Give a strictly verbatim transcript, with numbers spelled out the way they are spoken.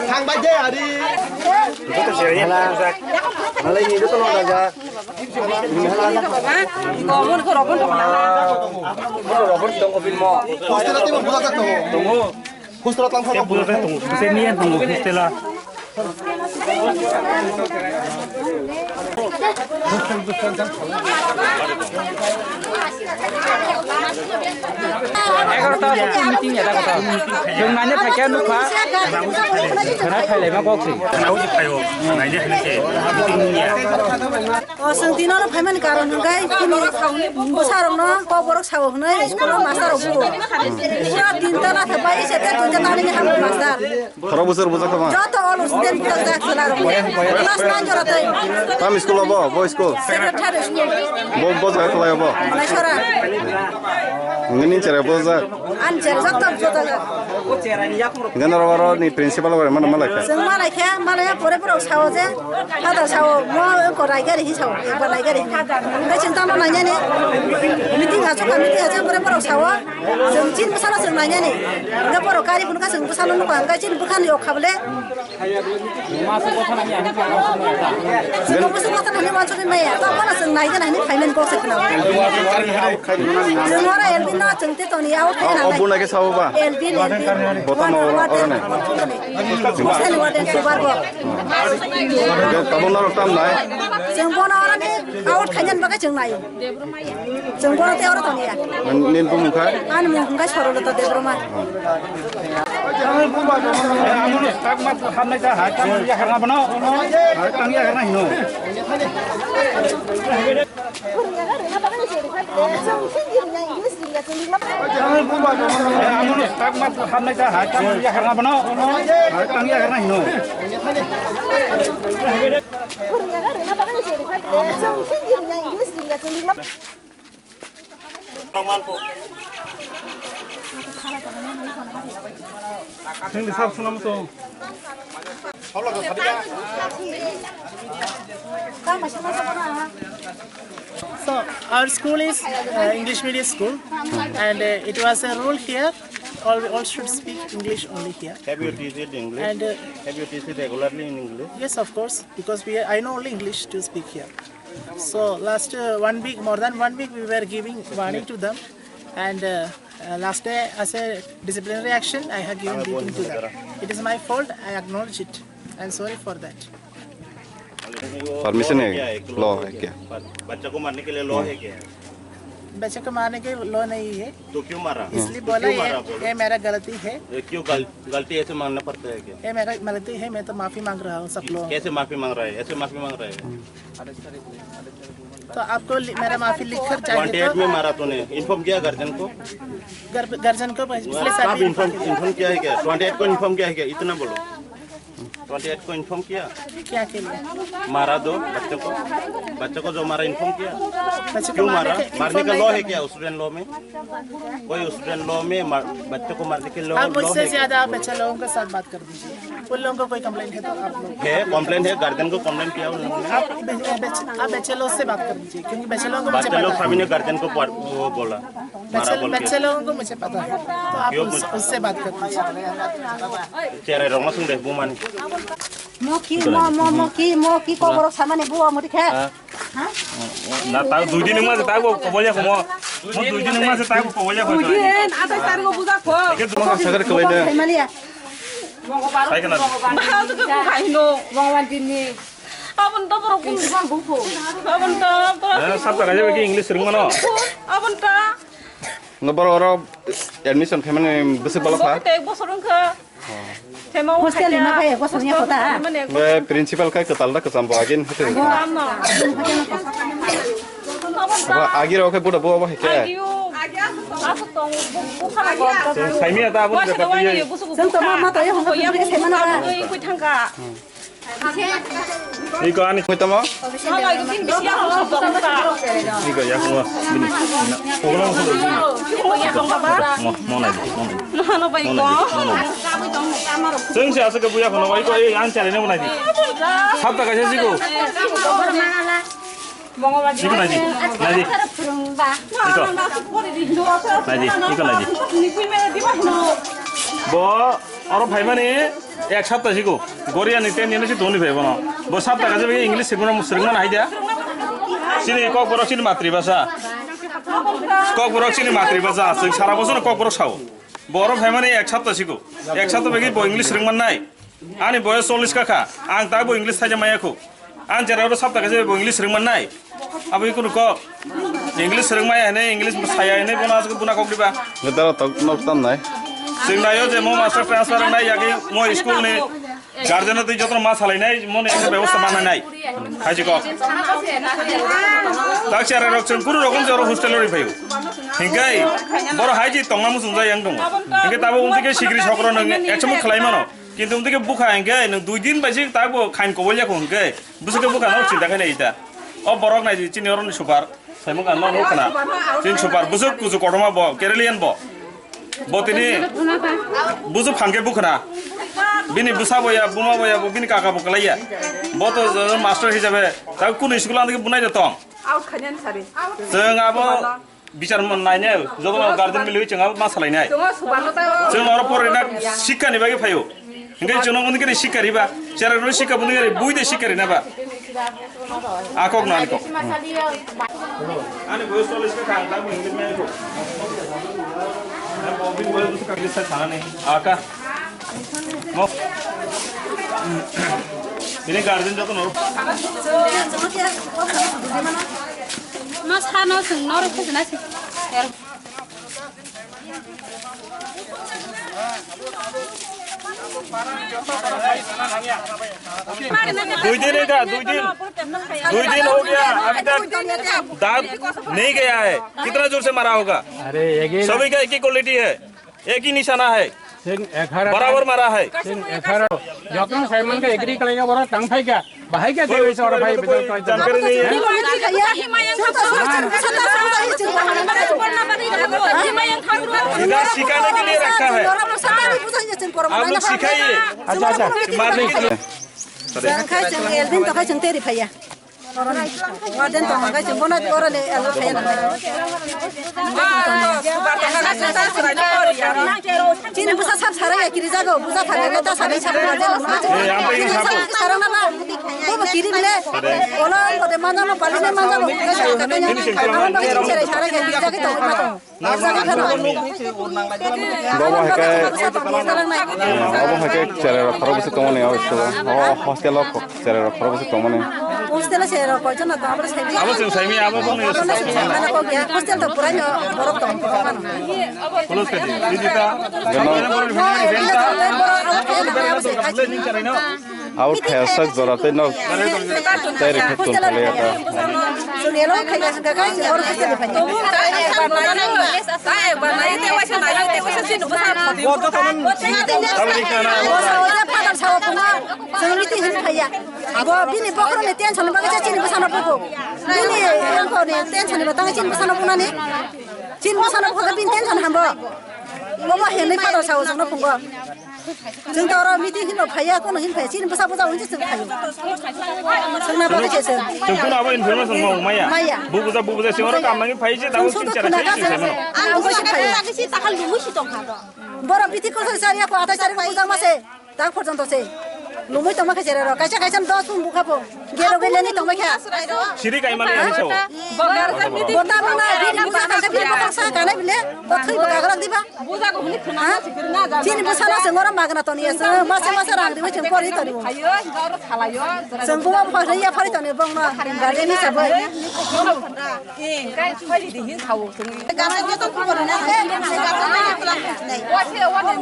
Thangbai de ari. Malai ni joto no dajak. Hostel tei bo bujak tongo. Tongo. Hostel tang thang bujak tongo. Bise niya tongo hostel. Egarota meeting ya da kota. Jong nanya phaikya nukha. Khana phailai ma kok si. Khana uji phaio. Nanya hini se. Meeting ya. O, chwng tini oro phaimani karon hwnkhe chini bwsarokno kokborok sao hwnwi school-o master rok buo. Pura tinta nathok bai se tei tinta tanini hamwi master. Khorok bwswk bwswk kha ma? Joto all student bujakjak chwlarokno. Class nine jora tei. Tam school-o bo, bo school? Sacred Heart School. Bo, bo jaga khlai bo? Naisora. Nini chera bwsajak? Ani chera joto bwsajak. Hwnkhe norok oro ni principal bai mano malai kha? Chwng malai kha, malai ya pore borok sao je, father sao, mo ko rai gari hi sao, ekbar rai gari hi. Hwnkhe chwng tamo nainani, meeting ha chukha, meeting ha chukha pore borok sao, chwng chini bwsano chwng nainani. Hwnkhe borok kari phunukha chwng bwsano nukha, hwnkhe chini bwkhani yok kha bole. Chwng bwswk masa nani wansugwi maya, tamo no chwng naigana hwnwi phaimani kok se khna. Chwng oro L B no chwng te toni ya, o khe O, o nai. Buna khe sabo ba? L B, L B. Botano oro, oro ne? Bosani warden subar bo. Hwnkhe tamo norok tam nai? Chwng bono oro ni out khainani bagwi chwng naio. Chwng bono tei oro tongya. Nini bumung kha? Ani mung hwnkhe Sorolata Debbarma. So, our school is uh, English medium school, and uh, it was a rule here. All, all should speak English only here. Have you teach it English? And uh, Have you teach it regularly in English? Yes, of course, because we, I know only English to speak here. So last uh, one week, more than one week, we were giving warning to them, and uh, uh, last day, as a disciplinary action, I have given beating to them. It is my fault. I acknowledge it. I am sorry for that. Permission है, लॉ है क्या? बच्चा को मारने के लिए लॉ है क्या? बच्चे को मारने के लॉ नहीं है। तो क्यों मारा? इसलिए बोला ये, ये मेरा गलती है। क्यों गलती ऐसे मानना पड़ता है क्या? ये मेरा गलती है, मैं तो माफी मांग रहा हूँ सब लोग। कैसे माफी मांग रहा है? ऐसे माफी मांग रहा है। तो आपको मेरा माफी लिख कर चाहिए। ट्वेंटी एट में मारा तूने, इन्फॉर्म किया गार्जियन को? गार्जियन को पिछले साल। इन्फॉर्म किया है क्या? ट्वेंटी एट को इन्फॉर्म किया है क्या? इतना बोलो। ट्वेंटी एट को इन्फॉर्म किया? क्या के लिए? मारा दो बच्चों को। बच्चों को जो मारा, इन्फॉर्म किया? क्यों मारा? मारने का लॉ है क्या स्टूडेंट लॉ में? कोई स्टूडेंट लॉ में बच्चों को मारने के लॉ? आप मुझसे ज्यादा बच्चे लोगों के साथ बात कर दीजिए। उन लोगों को कोई कंप्लेंट है तो आप लोग। है, कंप्लेंट है, गार्जियन को कंप्लेंट किया उन लोगों ने। आप बच्चे लोग से बात कर दीजिए, क्योंकि बच्चे लोगों को मुझे पता है। सभी ने गार्जियन को बोला। बच्चे लोगों को मुझे पता है, तो आप उससे बात कर दीजिए। Cherai rok ma sung de bumani. Mo ki mo mo mo ki mo ki kokborok samani buo mo dikhe. Na ta dui din ma ta ko kobolya ko mo. Mo dui din ma ta ko kobolya ko. Dui din atai tar go buja ko. Ke duma sagar ko le. Maliya. Sai kana. Bahal to ko kaino. Bangwan din ni. Abon to borok kun. Abon to. Sabta raja ki English ring mano. Abon to. Nga borok oro admission khaimani bwswk bala kha? Ek bosor wngkha. Hostel ni ma kha ek bosor ni kota. Be principal khai kwtal da kwcham bo agin hete. Agi rok khai buda bo bo heke. Saimia ta abo ni bepar twi. Seng to ma ma to ye hong ko ye saimana. Iko ani. Koi tamo? Iko ya, mo, bini. Mo, mo nai, mo nai. Mo nai, mo nai. Seng si asa ke buya kono, iko, eh, an chale ne mo nai di. Sapta kaisa siko. Iko nai di, nai di. Iko. Nai di, iko nai di. Bo, oro phaimani ek sapta siko. Goriani ten din si toni phai bono. Bo sapta kaisa bai English sirmana, sirmana hai dia. Sini Kokborok sini matribhasha. Kokborok sini matribhasha. Sing sara bosono Kokborok sao. Bo oro phaimani ek sapta siko. Ek sapta bai bo English sirman nai. Ani boyos chollish ka kha, ang ta bo English thaija maya khu. Ang jera oro sapta kaisa bo English rwng mannai. Abo ikunu kok. English rwng maya hene, English saya hene, bono asuk buna kok diba. Ngetara tok nok tam nai. Chwng nayo je mo master transfer nai yagi mo school ni guardian twi jotono ma salai nai, mo ni ekta bebosta manai nai. Haji kok. Tak chera rok chwng kunu rokom je oro hostel ori phayo. Hingkai, boro haji tongma muchung jai yang tongo. Hingke tabo undi ke sikri sokro nang ekchomuk khlai mano. Kintu umtike bukha hingke nwng dui din bai se tak bo khain kobol ya hingke bwswk khe bukha no chinta khaina ita. O borok nai di chini oroni super. Saimung kan no khna. Chini super bwswk kuchuk kotorma bo Keralian bo. Bo tini bwswk phangke bukhna. Bini bwsa bo ya, buma bo ya, bo bini kaka bo kwlai ya. Bo to master hisabe tak kunu school andike bunai de tong. Out khainani sari. Chwng abo Bichar man nainai, joto no guardian milwi chwng abo ma salainai. Chwng o subarno ta o. Chwng oro porina sikha ni bagwi phaio. Hingke chwng no undi khe sikha riba, chera no sikha bundi khe bui de sikha rina ba. Akok na akok. Ani boyos chollish ka thang ta bui hingke mai ko. Ani boyos ka bisa sana ni. Aka. Mo. Bini guardian joto no. Ma sano chwng norok khojna si. दुई दिन ही था, दुई दिन, दुई दिन हो गया, अभी तक दांत नहीं गया है। कितना जोर से मारा होगा? अरे, एक ही सभी का एक ही क्वालिटी है। एक ही निशाना है। Sen egharo. बराबर मारा है। Sen egharo. Jotono saiman khe agree khlaina borok tang phai kha. Bahai khe tei sor phai bidal khlai. जानकारी नहीं है। इधर सिखाने के लिए रखा है। हम लोग सिखाइए। Acha, acha. मारने के लिए। Chwng khai chwng Elvin to khai chwng teri phaiya. Warden tong hwnkhai chwng bono oroni elwa khaiya nang. Chini bwsa sab sarai ya kiri jago, bwsa thangya ta sabai sabai. Chini bwsa sarang na ba. Bo bo kiri bile. Olo ode manjalo pali ne manjalo. Abo ba chini cherai sarai ya kiri jagi to ma to. Bobo hai khe, obo hai khe cherai rok khorok bwswk tongmani o school o, o hostel o cherai rok khorok bwswk tongmani. Hostel o cherai rok koichon na tong, abo sai. Abo chwng saimi, abo bongni. Mane kok ya, hostel to purai no borok tong. Pulos kadi, didi ta. Geno. Abo khe sak jora tei nok tei rikhe tong kale ya ta. Bo bini bokhorokni tension ni bagwi se chini bwsano bugo. Bini wngkhorni tension ni bagwi chini bwsano bunani. Chini bwsano bugo bini tension hambo. Bobo henwi phadar sao chwngno phungo. Chwng to oro meeting hino phaiya, kono hin phaiya, chini bwsa bwsa hwnwi chwng phaio. Chwngna bagwi se chwng. Chwng kuno abo information ma maya. Maya. Bu bwsa, bu bwsa, chwng oro kam nangwi phai se, tabo chwng chini chara khna sai se mano. Ang bwsa phaiyo. Takal lumui si tong kha to. Boro biti ko sai sari ko atai sari ko bwsa ma se. Tak porjonto se. Lumui tongma khe chera ro. Kaisa kaisa dos pun bukha po. Gero gele ni tongma kha. Siri kai mali ani sao. Bota bana bini bwsa kha bini bwsa kha na bile. Bo thwi bwsa kha diba. Buja ko hini khna. Ha? Chini bwsano chwng oro magna toni ya, chwng masa masa rang diwi chwng pori toni. Ayo, hingaro salayo. Chwng bumo phari ya phari toni bongno. Gari ni sabai. Eh, kai phari di hin thawo chwng. Gana joto khobor na. Wa se wa ne.